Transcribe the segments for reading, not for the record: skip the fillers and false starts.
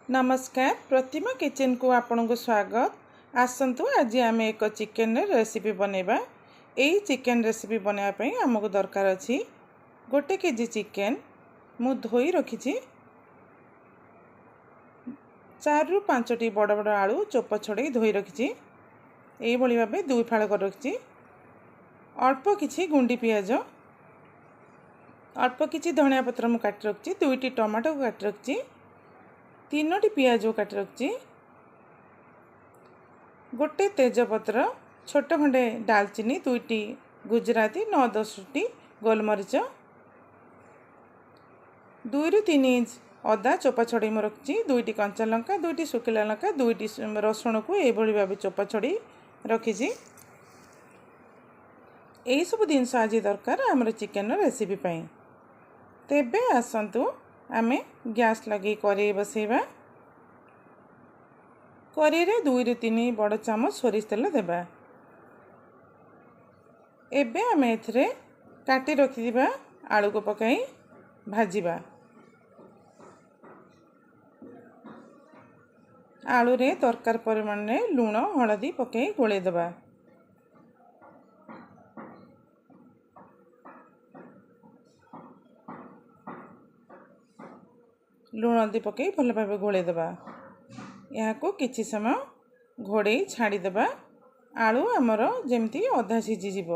ନମସ୍କାର, ପ୍ରତିମା କିଚେନକୁ ଆପଣଙ୍କୁ ସ୍ୱାଗତ। ଆସନ୍ତୁ, ଆଜି ଆମେ ଏକ ଚିକେନର ରେସିପି ବନେଇବା। ଏହି ଚିକେନ ରେସିପି ବନାଇବା ପାଇଁ ଆମକୁ ଦରକାର ଅଛି 1 କେଜି ଚିକେନ, ମୁଁ ଧୋଇ ରଖିଛି। 4ରୁ 5ଟି ବଡ଼ ବଡ଼ ଆଳୁ ଚୋପା ଛଡ଼େଇ ଧୋଇ ରଖିଛି। ଏଇଭଳି ଭାବେ ଦୁଇ ଫାଳ କରି ରଖିଛି। ଅଳ୍ପ କିଛି ଗୁଣ୍ଡି ପିଆଜ, ଅଳ୍ପ କିଛି ଧନିଆ ପତ୍ର ମୁଁ କାଟି ରଖିଛି। 2ଟି ଟମାଟୋକୁ କାଟି ରଖିଛି। 3ଟି ପିଆଜକୁ କାଟି ରଖିଛି। ଗୋଟେ ତେଜପତ୍ର, ଛୋଟ ଖଣ୍ଡେ ଡାଲଚିନି, 2ଟି ଗୁଜୁରାତି, 9-10ଟି ଗୋଲମରିଚ, 2ରୁ 3 ଇଞ୍ଚ ଅଦା ଚୋପା ଛଡ଼େଇ ମୁଁ ରଖିଛି। 2ଟି କଞ୍ଚା ଲଙ୍କା, 2ଟି ଶୁଖିଲା ଲଙ୍କା, 2ଟି ରସୁଣକୁ ଏଇଭଳି ଭାବେ ଚୋପା ଛଡ଼େଇ ରଖିଛି। ଏଇସବୁ ଜିନିଷ ଆଜି ଦରକାର ଆମର ଚିକେନର ରେସିପି ପାଇଁ। ତେବେ ଆସନ୍ତୁ, ଆମେ ଗ୍ୟାସ୍ ଲଗେଇ କରେଇ ବସେଇବା। କରେଇରେ 2ରୁ 3 ବଡ଼ ଚାମଚ ସୋରିଷ ତେଲ ଦେବା। ଏବେ ଆମେ ଏଥିରେ କାଟି ରଖିଥିବା ଆଳୁକୁ ପକାଇ ଭାଜିବା। ଆଳୁରେ ଦରକାର ପରିମାଣରେ ଲୁଣ, ହଳଦୀ ପକାଇ ଗୋଳେଇ ଦେବା। ଲୁଣ, ହଳଦୀ ପକାଇ ଭଲ ଭାବେ ଗୋଳେଇ ଦେବା। ଏହାକୁ କିଛି ସମୟ ଘୋଡ଼େଇ ଛାଡ଼ିଦେବା, ଆଳୁ ଆମର ଯେମିତି ଅଧା ସିଝିଯିବ।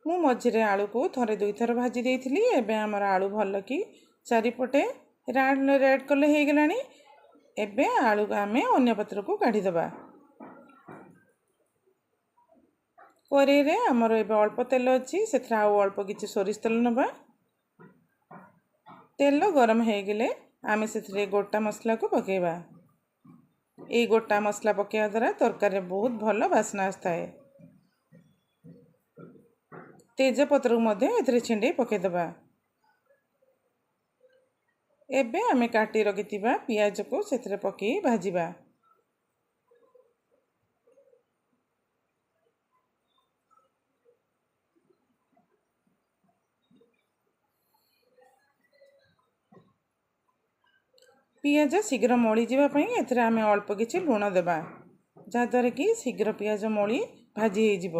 ମୁଁ ମଝିରେ ଆଳୁକୁ ଥରେ ଦୁଇଥର ଭାଜି ଦେଇଥିଲି। ଏବେ ଆମର ଆଳୁ ଭଲ କି ଚାରିପଟେ ରେଡ଼୍ କଲର୍ ହେଇଗଲାଣି। ଏବେ ଆଳୁକୁ ଆମେ ଅନ୍ୟ ପାତ୍ରକୁ କାଢ଼ିଦେବା। କରେଇରେ ଆମର ଏବେ ଅଳ୍ପ ତେଲ ଅଛି, ସେଥିରେ ଆଉ ଅଳ୍ପ କିଛି ସୋରିଷ ତେଲ ନେବା। ତେଲ ଗରମ ହେଇଗଲେ ଆମେ ସେଥିରେ ଗୋଟା ମସଲାକୁ ପକାଇବା। ଏଇ ଗୋଟା ମସଲା ପକାଇବା ଦ୍ୱାରା ତରକାରୀରେ ବହୁତ ଭଲ ବାସ୍ନା ଆସିଥାଏ। ତେଜପତ୍ରକୁ ମଧ୍ୟ ଏଥିରେ ଛିଣ୍ଡେଇ ପକାଇଦେବା। ଏବେ ଆମେ କାଟି ରଖିଥିବା ପିଆଜକୁ ସେଥିରେ ପକାଇ ଭାଜିବା। ପିଆଜ ଶୀଘ୍ର ମଳିଯିବା ପାଇଁ ଏଥିରେ ଆମେ ଅଳ୍ପ କିଛି ଲୁଣ ଦେବା, ଯାହାଦ୍ୱାରା କି ଶୀଘ୍ର ପିଆଜ ମଳି ଭାଜି ହେଇଯିବ।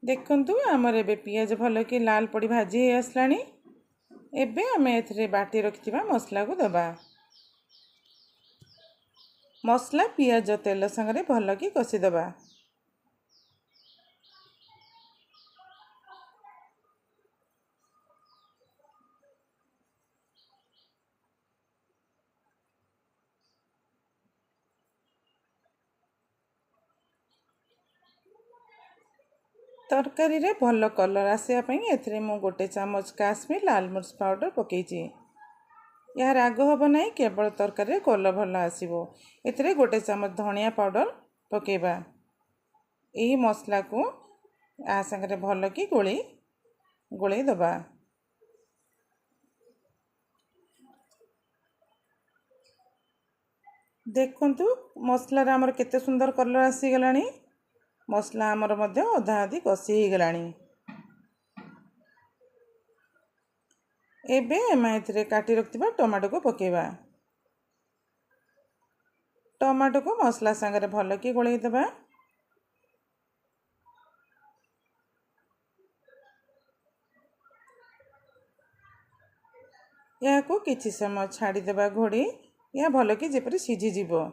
ଦେଖନ୍ତୁ, ଆମର ଏବେ ପିଆଜ ଭଲ କି ଲାଲ ପଡ଼ି ଭାଜି ହେଇ ଆସିଲାଣି। ଏବେ ଆମେ ଏଥିରେ ବାଟି ରଖିଥିବା ମସଲାକୁ ଦେବା। ମସଲା ପିଆଜ ତେଲ ସାଙ୍ଗରେ ଭଲ କି କଷିଦେବା। ତରକାରୀରେ ଭଲ କଲର୍ ଆସିବା ପାଇଁ ଏଥିରେ ମୁଁ 1 ଚାମଚ କାଶ୍ମୀର ଲାଲ ମିର୍ଚ୍ଚ ପାଉଡ଼ର ପକାଇଛି। ଏହା ରାଗ ହେବ ନାହିଁ, କେବଳ ତରକାରୀରେ କଲର୍ ଭଲ ଆସିବ। ଏଥିରେ 1 ଚାମଚ ଧନିଆ ପାଉଡ଼ର ପକାଇବା। ଏହି ମସଲାକୁ ଆ ସାଙ୍ଗରେ ଭଲ କି ଗୋଳେଇ ଦେବା। ଦେଖନ୍ତୁ, ମସଲାରେ ଆମର କେତେ ସୁନ୍ଦର କଲର୍ ଆସିଗଲାଣି। ମସଲା ଆମର ମଧ୍ୟ ଅଧା ଅଧି କଷି ହେଇଗଲାଣି। ଏବେ ଆମେ ଏଥିରେ କାଟି ରଖିଥିବା ଟମାଟୋକୁ ପକାଇବା। ଟମାଟୋକୁ ମସଲା ସାଙ୍ଗରେ ଭଲ କି ଗୋଳେଇ ଦେବା। ଏହାକୁ କିଛି ସମୟ ଛାଡ଼ିଦେବା ଘୋଡ଼େଇ, ଏହା ଭଲକି ଯେପରି ସିଝିଯିବ।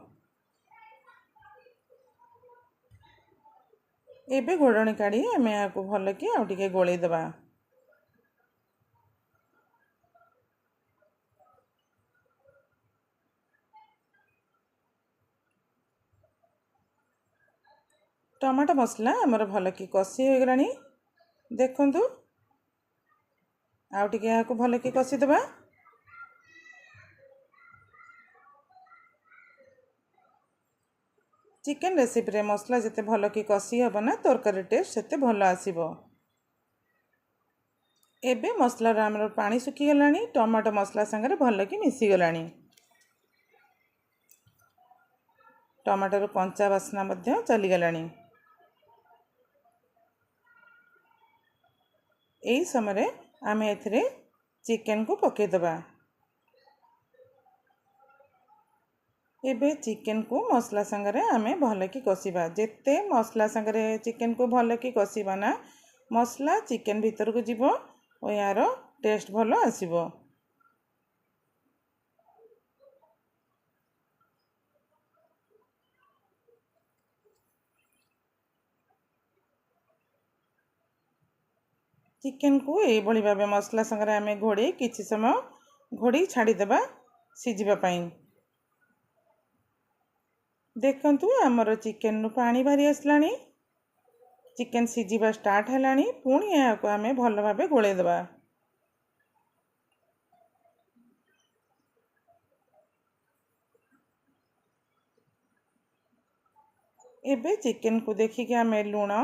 ଏବେ ଘୋଡ଼ଣୀ କାଢ଼ି ଆମେ ଏହାକୁ ଭଲକି ଆଉ ଟିକେ ଗୋଳେଇ ଦେବା। ଟମାଟୋ ମସଲା ଆମର ଭଲକି କଷି ହୋଇଗଲାଣି। ଦେଖନ୍ତୁ, ଆଉ ଟିକେ ଏହାକୁ ଭଲକି କଷିଦେବା। ଚିକେନ୍ ରେସିପିରେ ମସଲା ଯେତେ ଭଲ କି କଷି ହେବ ନା, ତରକାରୀ ଟେଷ୍ଟ ସେତେ ଭଲ ଆସିବ। ଏବେ ମସଲାର ଆମର ପାଣି ଶୁଖିଗଲାଣି, ଟମାଟୋ ମସଲା ସାଙ୍ଗରେ ଭଲକି ମିଶିଗଲାଣି, ଟମାଟୋର କଞ୍ଚା ବାସ୍ନା ମଧ୍ୟ ଚାଲିଗଲାଣି। ଏହି ସମୟରେ ଆମେ ଏଥିରେ ଚିକେନକୁ ପକାଇଦେବା। ଏବେ ଚିକେନକୁ ମସଲା ସାଙ୍ଗରେ ଆମେ ଭଲକି କଷିବା। ଯେତେ ମସଲା ସାଙ୍ଗରେ ଚିକେନକୁ ଭଲକି କଷିବା ନା, ମସଲା ଚିକେନ ଭିତରକୁ ଯିବ ଓ ଏହାର ଟେଷ୍ଟ ଭଲ ଆସିବ। ଚିକେନକୁ ଏଇଭଳି ଭାବେ ମସଲା ସାଙ୍ଗରେ ଆମେ ଘୋଡ଼େଇ କିଛି ସମୟ ଘୋଡ଼େଇ ଛାଡ଼ିଦେବା ସିଝିବା ପାଇଁ। ଦେଖନ୍ତୁ, ଆମର ଚିକେନରୁ ପାଣି ବାହାରି ଆସିଲାଣି, ଚିକେନ ସିଝିବା ଷ୍ଟାର୍ଟ ହେଲାଣି। ପୁଣି ଏହାକୁ ଆମେ ଭଲ ଭାବେ ଗୋଳେଇ ଦେବା। ଏବେ ଚିକେନକୁ ଦେଖିକି ଆମେ ଲୁଣ,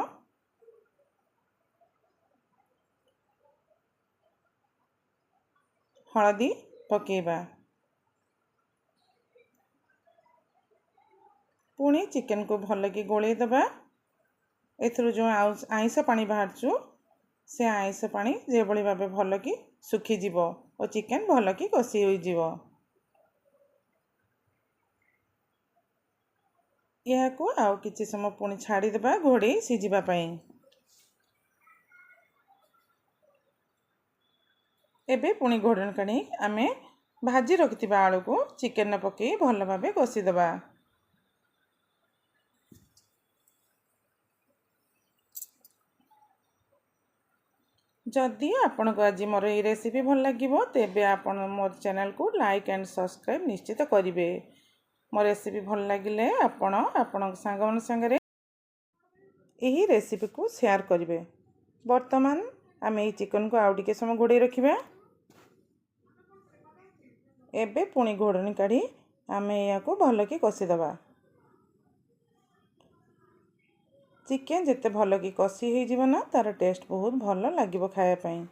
ହଳଦୀ ପକାଇବା। ପୁଣି ଚିକେନକୁ ଭଲକି ଗୋଳେଇ ଦେବା। ଏଥିରୁ ଯେଉଁ ଆଇଁଷ ପାଣି ବାହାରୁଛୁ, ସେ ଆଇଁଷ ପାଣି ଯେଭଳି ଭାବେ ଭଲକି ଶୁଖିଯିବ ଓ ଚିକେନ ଭଲକି କଷି ହୋଇଯିବ। ଏହାକୁ ଆଉ କିଛି ସମୟ ପୁଣି ଛାଡ଼ିଦେବା ଘୋଡ଼େଇ ସିଝିବା ପାଇଁ। ଏବେ ପୁଣି ଘୋଡ଼ଣି କାଢ଼ି ଆମେ ଭାଜି ରଖିଥିବା ଆଳୁକୁ ଚିକେନରେ ପକାଇ ଭଲ ଭାବେ କଷିଦେବା। ଯଦି ଆପଣଙ୍କୁ ଆଜି ମୋର ଏଇ ରେସିପି ଭଲ ଲାଗିବ, ତେବେ ଆପଣ ମୋର ଚ୍ୟାନେଲକୁ ଲାଇକ୍ ଆଣ୍ଡ ସବସ୍କ୍ରାଇବ୍ ନିଶ୍ଚିତ କରିବେ। ମୋ ରେସିପି ଭଲ ଲାଗିଲେ ଆପଣ ଆପଣଙ୍କ ସାଙ୍ଗମାନଙ୍କ ସାଙ୍ଗରେ ଏହି ରେସିପିକୁ ସେୟାର କରିବେ। ବର୍ତ୍ତମାନ ଆମେ ଏହି ଚିକେନକୁ ଆଉ ଟିକେ ସମୟ ଘୋଡ଼େଇ ରଖିବା। ଏବେ ପୁଣି ଘୋଡ଼ଣି କାଢ଼ି ଆମେ ଏହାକୁ ଭଲକି କଷିଦେବା। ଚିକେନ୍ ଯେତେ ଭଲକି କଷି ହେଇଯିବ ନା, ତା'ର ଟେଷ୍ଟ ବହୁତ ଭଲ ଲାଗିବ ଖାଇବା ପାଇଁ।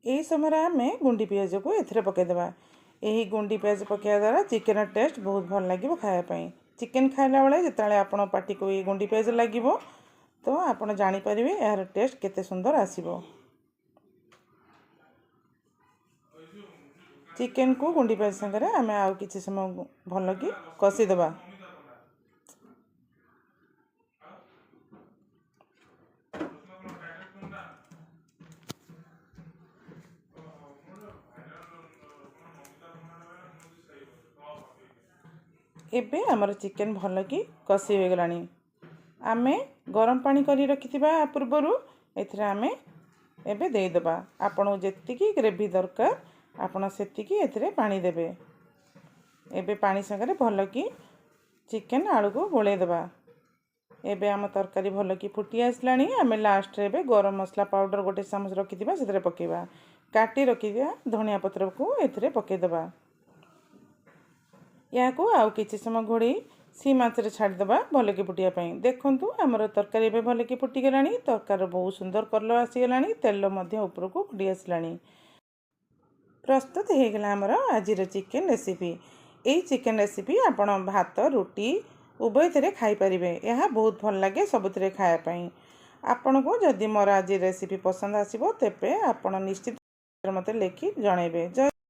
ଏହି ସମୟରେ ଆମେ ଗୁଣ୍ଡି ପିଆଜକୁ ଏଥିରେ ପକାଇଦେବା। ଏହି ଗୁଣ୍ଡି ପିଆଜ ପକାଇବା ଦ୍ୱାରା ଚିକେନର ଟେଷ୍ଟ ବହୁତ ଭଲ ଲାଗିବ ଖାଇବା ପାଇଁ। ଚିକେନ ଖାଇଲା ବେଳେ ଯେତେବେଳେ ଆପଣ ପାଟିକୁ ଏଇ ଗୁଣ୍ଡି ପିଆଜ ଲାଗିବ, ତ ଆପଣ ଜାଣିପାରିବେ ଏହାର ଟେଷ୍ଟ କେତେ ସୁନ୍ଦର ଆସିବ। ଚିକେନକୁ ଗୁଣ୍ଡି ପିଆଜ ସାଙ୍ଗରେ ଆମେ ଆଉ କିଛି ସମୟ ଭଲକି କଷିଦେବା। ଏବେ ଆମର ଚିକେନ ଭଲକି କଷି ହୋଇଗଲାଣି। ଆମେ ଗରମ ପାଣି କରି ରଖିଥିବା ପୂର୍ବରୁ ଏଥିରେ ଆମେ ଏବେ ଦେଇଦେବା। ଆପଣଙ୍କୁ ଯେତିକି ଗ୍ରେଭି ଦରକାର, ଆପଣ ସେତିକି ଏଥିରେ ପାଣି ଦେବେ। ଏବେ ପାଣି ସାଙ୍ଗରେ ଭଲକି ଚିକେନ ଆଳୁକୁ ଗୋଳେଇ ଦେବା। ଏବେ ଆମ ତରକାରୀ ଭଲକି ଫୁଟି ଆସିଲାଣି। ଆମେ ଲାଷ୍ଟରେ ଏବେ ଗରମ ମସଲା ପାଉଡ଼ର ଗୋଟେ ଚାମଚ ରଖିଥିବା, ସେଥିରେ ପକାଇବା। କାଟି ରଖିଥିବା ଧନିଆ ପତ୍ରକୁ ଏଥିରେ ପକାଇଦେବା। ଏହାକୁ ଆଉ କିଛି ସମୟ ଘୋଡ଼େଇ ସିମ୍ ଆଞ୍ଚରେ ଛାଡ଼ିଦେବା ଭଲକି ଫୁଟିବା ପାଇଁ। ଦେଖନ୍ତୁ, ଆମର ତରକାରୀ ଏବେ ଭଲକି ଫୁଟିଗଲାଣି। ତରକାରୀର ବହୁତ ସୁନ୍ଦର କଲର୍ ଆସିଗଲାଣି, ତେଲ ମଧ୍ୟ ଉପରକୁ ଫୁଟି ଆସିଲାଣି। ପ୍ରସ୍ତୁତ ହେଇଗଲା ଆମର ଆଜିର ଚିକେନ୍ ରେସିପି। ଏହି ଚିକେନ୍ ରେସିପି ଆପଣ ଭାତ, ରୁଟି ଉଭୟଥିରେ ଖାଇପାରିବେ। ଏହା ବହୁତ ଭଲ ଲାଗେ ସବୁଥିରେ ଖାଇବା ପାଇଁ। ଆପଣଙ୍କୁ ଯଦି ମୋର ଆଜି ରେସିପି ପସନ୍ଦ ଆସିବ, ତେବେ ଆପଣ ନିଶ୍ଚିତ ମୋତେ ଲେଖି ଜଣାଇବେ। ଜୟ